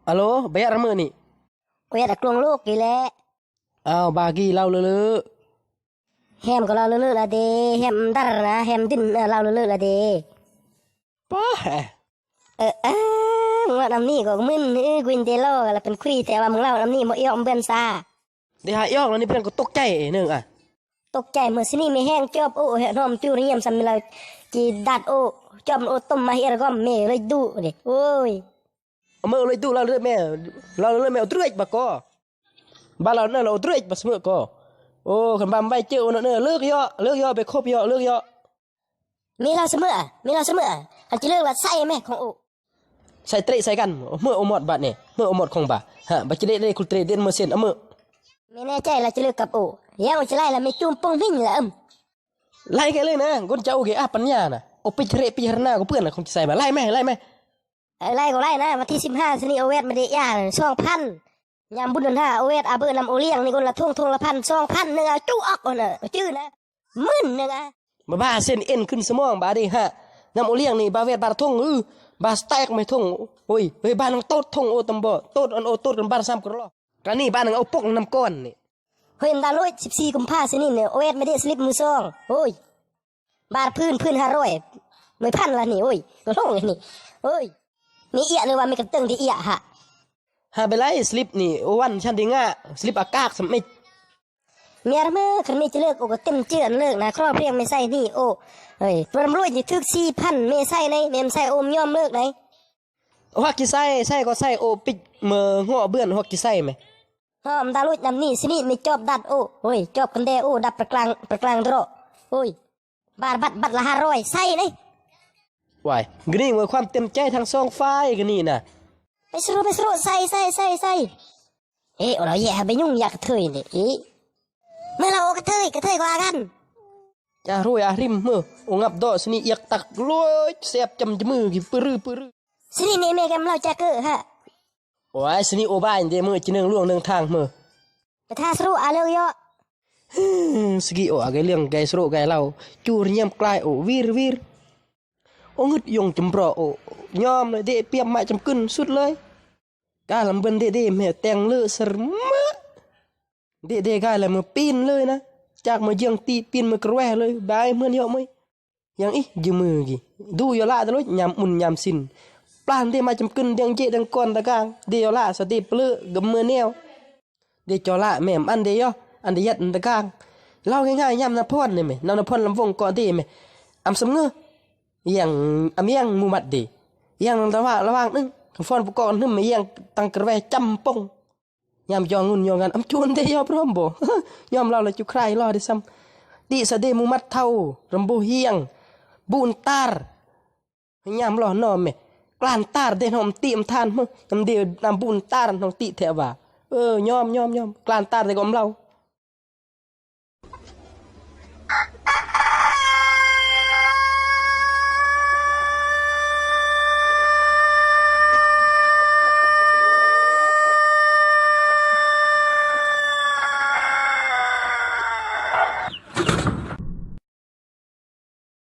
ອາໂຫຼ ໄປເຮັດຫຍັງມື້ນີ້? ໄປເຮັດກະໂລງລູກນີ້ແຫຼະ. ອ້າວ ບາກີ້ເລົ່າເລີ້ໆ. ແຮມກໍເລົ່າເລີ້ໆລະເດ ແຮມດັນນະ ແຮມດິນ ເອີ ເລົ່າເລີ້ໆລະເດ. ປ້າ ເອີ ເອີ ມຶງເວົ້ານຳນີ້ກໍມຶນ ເອີ ກູເຫັນແຕ່ລໍລະເປັນຄຸຍ ແຕ່ວ່າມຶງເລົ່ານຳນີ້ບໍ່ອອກເບືອນຊາ. ໄດ້ຫາອອກແລ້ວນີ້ ເປັນຫຍັງກໍຕົກໃຈເນີງອະ. ຕົກໃຈ ມື້ຊະນີ້ແມ່ແຮງຈອບໂອ້ ເຮັດຫອມຈູລະຍຽມ ສ່ຳລາວຈີດັດໂອ້ ຈອບໂອ້ ຕົ້ມມາເຮັດລະກໍແມ່ເລີຍດຸເດ້. ໂອ້ຍ ເອົາເມີເລີຍດຸ ລາວເລີຍແມ່ ລາວເລີຍແມ່ ເອົາເດຣກບາກໍ ບາລາວເນີ ເອົາເດຣກບາສະເມີກໍ. ໂອ້ ຄັນບາໄວເຈີໂອ້ເນີ ເລີກເຍາະ ເລີກເຍາະ ໄປຄົບເຍາະ ເລີກເຍາະ. ແມ່ລາວສະເມີ ແມ່ລາວສະເມີ ຄັນຈະເລີກລະໃສ່ແມ່ຂອງໂອ້ ໃສ່ເຕະໃສ່ກັນ ເມີໂອ້ໝອດບາດນີ້ ເມີໂອ້ໝອດຂອງບາ ຫາ ບາຈະເລະເລຄຸເຕຣເດັນເມີເຊັນ ເອົາເມີ. ແມ່ແນ່ໃຈລາວຈະເລີກກັບໂອ້ ຍັງໂອ້ຈະໄລ່ລະແມ່ຈູມປົງມິງລະເອີມ. ໄລ່ກັນເລີຍນະ ກົນເຈົ້າໂອເຄອາປັນຍານະ ໂອປິຈະເຣປິຈາລະນາກໍເປື້ອນນະ ຄົງຈະໃສ່ບາ ໄລ່ແມ່ ໄລ່ແມ່. ເອີ ໄລ່ກໍໄລ່ນະ ວັນທີສິບຫ້າຊະນີ້ໂອແວັດມາເດຍາສອງພັນ ຍາມບຸນຫັ້ນຫາ ໂອແວັດອາເບີນຳໂອລ້ຽງນີ້ຄົນລະຖົງ ຖົງລະພັນ ສອງພັນໜຶ່ງ ເອົາຈຸອອກຫັ້ນນະ ຈື່ນະ ໝື່ນໜຶ່ງອະ. ບ້າໆ ເສັ້ນເອັນຂຶ້ນສະໝອງບາດນີ້ຫະ ນຳໂອລ້ຽງນີ້ ບາແວດບາດຖົງ ເອີ ບາສະແຕັກແມ່ຖົງ. ໂອ້ຍ ເຮີ້ຍ ບາໜັງໂຕດຖົງໂອຕຳບໍ່ ໂຕດອັນໂອໂຕດກັນບາດສາມກະລໍ ກະນີ້ບາໜັງເອົາປົກນຳກ່ອນນີ້. ເຮີ້ຍ ນຳດາລຸຍ ສິບສີ່ກຸມພາຊະນີ້ ໂອແວັດມາເດສລິບມືສອງ. ໂອ້ຍ ບາດພື້ນ ພື້ນຫ້າຮ້ອຍ ໜ່ວຍພັນລະນີ້. ໂອ້ຍ ກໍລົງລະນີ້. ໂອ້ຍ ມີເອຍະຫຼືວ່າມີກະເຕີງທີ່ເອຍະຫະ. ຫາໄປໄລ່ສະລິບນີ້ ໂອວັນ ຊັນດີງາ ສະລິບອາກາດສຳອິດ. ເມຍລະເມີ ຄັນມີຈະເລີກໂອກໍເຕັມເຈື່ອນເລີກນະ ຄອບຮຽງແມ່ໃສ່ນີ້ໂອ. ເອີຍ ຕົວນຳລວຍນີ້ຖືກສີ່ພັນ ແມ່ໃສ່ໃນ ແມ່ໃສ່ໂອມຍອມເລີກໃນ. ຮອກກິໄຊ ໃສ່ກໍໃສ່ໂອປິກເມີເຫາະເບືອນຮອກກິໄຊແມ. ຫອມດາລຸຍນຳນີ້ ສະນິດມີຈອບດັດໂອ ໂອ້ຍ ຈອບກັນແດ່ໂອ ດັບປະກາງ ປະກາງເດາະ ໂອ້ຍ. ບາດ ບັດ ບັດລະຫ້າຮ້ອຍ ໃສ່ເດ້. ວ້າຍ ກະນີ້ເວີຄວາມເຕັມໃຈທັງສອງຝ່າຍກະນີ້ນະ. ໄປສະໂຣ ໄປສະໂຣ ໃສ່ ໃສ່ ໃສ່ ໃສ່. ເອ ໂອລາວແຍະ ໄປຫຍຸ້ງຢາກກະເທີຍນີ້ ເອ. ເມື່ອລາວໂອກະເທີຍ ກະເທີຍກວ່າກັນ. ຈາໂຣຍອາລິມເມີ ໂອງັບເດາະສະນິດ ອຽກຕັກໂລຍ ແຊບຈຳຈະມືກີປຶຣຶປຶຣຶ. ສະນິດນີ້ແມ່ແກມລາວຈາເກີຫະ. ໂອ້ຍ ສະນິດໂອບາຍເດເມີ ຈະເນີງຫຼວງເນີງທາງເມີ. ກະທາສະໂຣອາເລີກເຍາະ. ສະກິໂອອາໄກເລື່ອງໄກສະໂຣໄກເລົ່າ ຈູຣະຍຽມກລາຍໂອວີຣວີຣ. ໂອງຶດຍົງຈຳເປາະໂອ ຍອມເລີຍເດ ປຽບມະຈຳກຶນສຸດເລີຍ. ກາລຳເບິນເດເດແມ່ແຕງເລີສະມະ ເດເດກາຍລະເມີປີນເລີຍນະ ຈາກເມີຢຽງຕີປີນເມີກະແວເລີຍ ບາຍເມືອນເຍາະເມຍ. ຍັງອີກ ຢືມມືກີ ດູຢໍລະຕະລຸຍ ຍາມອຸ່ນຍາມຊິນ ປານເດມາຈຳກຶນ ດຽງເຈດຽງກອນຕະກາງ ເດຢໍລະສະເດປະເລີກະເມີແນວ ເດຈໍລະແມ່ມອັນເດຢໍ ອັນເດຍັດຕະກາງ ລາວງ່າຍໆ ຍາມນາພອນນີ້ແມ່ ນາພອນລຳວົງເກາະເດແມ່ ອຳສຳເງືອ ແຍງ ອຳແຍງໝູ່ມັດເດ ແຍງລະຫວ່າງ ລະຫວ່າງໜຶ່ງ ຄຳຟ້ອນປະກອບໜຶ່ງ ແມ່ແຍງຕັງກະແວຈຳປົງ. ຍາມຢໍງຸ່ນຢໍງານ ອຳຈວນເດ ຍອມພ້ອມບໍ່ ຍອມລາວລະຈຸຄາຍລໍເດຊ້ຳ ຕິສະເດໝູ່ມັດເທົາ ລຳໂບຮຽງ ບຸນຕາຣ ຍາມລໍນອມແມ່ ກລານຕາຣເດ ນ້ອງຕິອຳທານເມີ ຍາມເດນຳບຸນຕາຣ ນ້ອງຕິແທ້ວ່າ ເອີ ຍອມ ຍອມ ຍອມ ກລານຕາຣເດກໍອຳລາວ